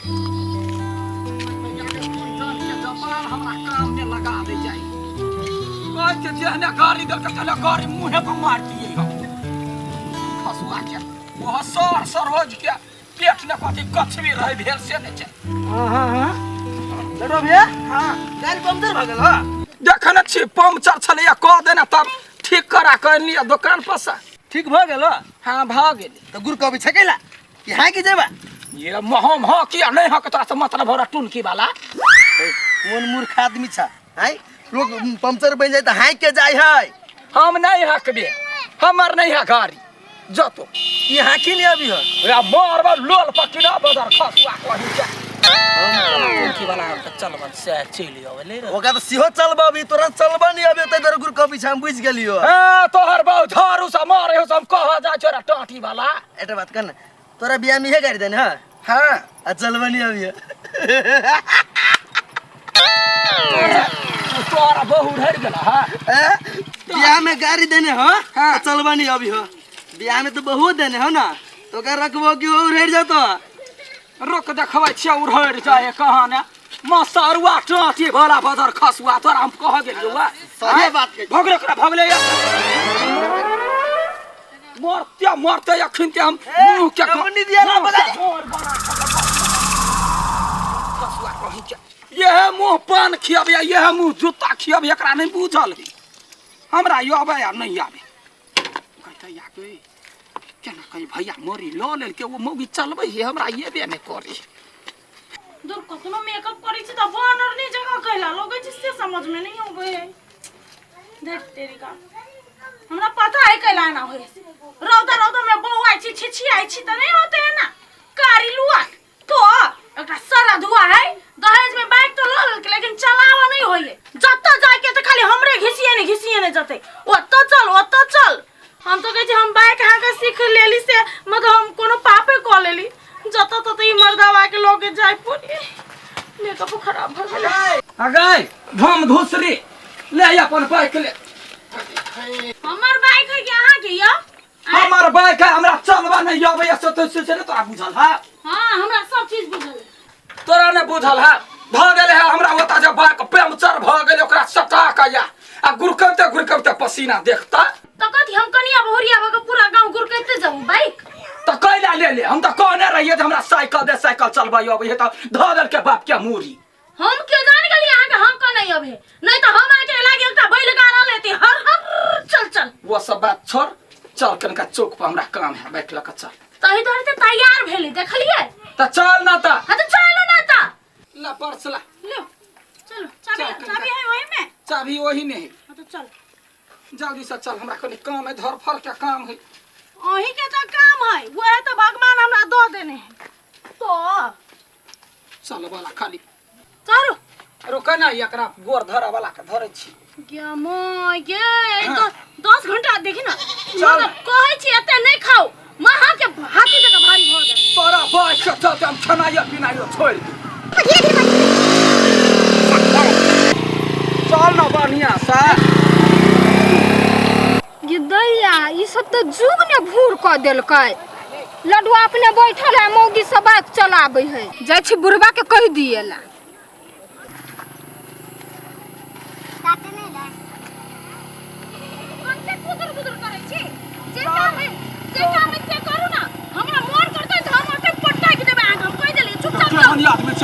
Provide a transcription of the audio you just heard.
हमरा काम में लगा दे जाए कहै छै जेहने गाड़ी देलकै तेहने गाड़ी मुँहे पर मार दिए हम खसुआ के वह सर सरोज के पेट ने कथी कछबी रहे भेल से नहि छै। हाँ हाँ हाँ, लडो भैया। हाँ। गाड़ी पंक्चर भऽ गेल। हाँ। देखै ने छी, पंक्चर छलैया, कह देने तब ठीक करा कऽ अनलियै दोकान पर से। ठीक भऽ गेल? हाँ, भऽ गेल। तऽ गुड़ कभी छकेला कि हाँ कि जेबा? ये हम हाँ किया नहीं हाँ के तोरा से मतलब हो रहा टुनकी वाला? ए, कोन मूर्ख आदमी छ हैं लोग, पंक्चर बन जाए तऽ हाँ के जाय है। हम नहीं हकबे, हमर नहीं है गाड़ी, जतो ई हाँ की नहीं अभी हो या मारबा लोल पकिना बदर खसुआ कहीं के टुनकी वाला के चलबन से चलि आवे ले रे। ओकरा तऽ सेहो चलबा अभी, तोरा चलबा नहीं अभी, तै दुआरे गुड़ कभी छ, हम बुझि गेलियो। ए तोहर बाउ झाड़ू से मारे हो, हम कह जा छोरा टाटी वाला। एकटा बात कर ने, तोरा बियाह में इहे गाड़ी देने? हाँ। हाँ। आ चलबा नहीं अभी? तोरा बहु रह गेल। हाँ। ए, बियाह में गाड़ी देने हो? हाँ। तो चलबा नहीं अभी हो? बियाह में तो बहुत देने हो ना, तो ओकरा रखबो कि ओ उड़ेर जतो? रुक, देखबै छियै उड़हरि जाए कहाँ ने मसरुआ टाटी वाला बदर खसुआ, तोरा हम कह गेलियौ वा। सही बात कहै। भगले ओकरा, भगले या मरते मरते अखन ते हम मुंह के कमनी दिया ना मुँह के बता। गोर बना के खसुआ कहीं के यह मुंह पान खियाबे, यह मुंह जूता खियाबे, एकरा नहीं बुझल है हमरा यो आबे या नहीं आबे। कहते या के केना कहीं भैया मोरी लऽ लेलकै, ओ मौगी चलबै है, हमरा एबे नहि करी। दूर कखनो मेकअप करै छी तऽ बानर नहीं जगह कैला लगै छै से समझ में नहीं अबै है। देख तेरी का हमरा पता है कैला एना होय। रौदा रौदा में बौआइ छी, छिछियाइ छी तऽ नहीं होते है ना कारी लुआ। तो एकटा सारा धुआ है, दहेज में बाइक तो लऽ लेलकै लेकिन चलावा नहीं होइए। जतऽ जाइके तऽ खाली हमरे घिसिए ने घिसिए ने जतै, ओतऽ चल ओतऽ चल। हम तो कहै छी हम बाइक अहाँके सीख लेली से मतलब हम कोनो पापे कऽ लेली। जतऽ ततऽ ई मर्दावा के लऽ के जाय पड़ी, मेकअप खराब भऽ गेलै। अगै धम धुसरी ले अपन बाइक ले। हमर बाइक है कि अहाँके यौ? हमर बाइक है, हमरा चलबा नहीं आबैया से तो से ने तोरा बुझल है? हाँ, हमरा सब चीज बुझल है। तोरा ने बुझल है? भऽ गेलै है हमरा ओतऽ जे बाइक पंक्चर भऽ गेलै, ओकरा सटा के या आ गुरकैते गुरकैते पसीना देखता। तऽ कथी हम कनिया बहुरिया भऽ के पूरा गाँव गुरकैते जाऊ बाइक? तऽ कैला ले ले, हम तऽ कहने रहियै जे हमरा साइकिल दे, साइकिल चलबै अबै है, तऽ धऽ देलकै बाप के मूरी। हम क्यों जान गेली अहाँके हम कह नहीं अबे, नहीं तऽ हम अहाँके लागी एकटा बैलगाड़ा लेती, हर हर चल चल। वो सब बात छोड़, चल कनका चौक पर हमरा काम है, बैठ लऽ के चल। तही दुआरे तऽ तैयार भेली, देखलियै? तऽ चल ना तऽ। हाँ तऽ चलू ना तऽ। ला पर्स ला। लो चलो, चाबी। चल, चाबी है ओही में? चाबी ओही में है। हाँ तो चल जल्दी से चल, हमरा कनी काम है, धरफड़ के काम है। अहीं के तो काम है, वह तो भगवान हमरा दऽ देने है तो। चल वाला खाली। चलो। रुक ना, एकरा गोर धरऽ वाला के धरै छी। गे माय गे, तो 10 घंटा देखी ना। चल। मतलब कहै छी एते नहीं खाओ, महा के हाथी जकाँ भारी भऽ गेल। तोरा बाइक के चलते हम खेनाइयो पिनाइयो छोड़ि दी। चल ना बढ़िया से। गे दैया, ई सब तऽ जुग ने भूर कऽ देलकै। लडुआ अपने बैठल है, मौगी सब बाइक चलाबै है। जाइ छी बुढ़बा के कहि दिए ला। कते कुदुर कुदुर करै छी? जे काम है, जे काम है से करू ना। हमरा मोन करतै तऽ हम ओते पटकि देबै अहाँके, हम कहि देलियै, चुपचाप जाउ। केहन आदमी छै।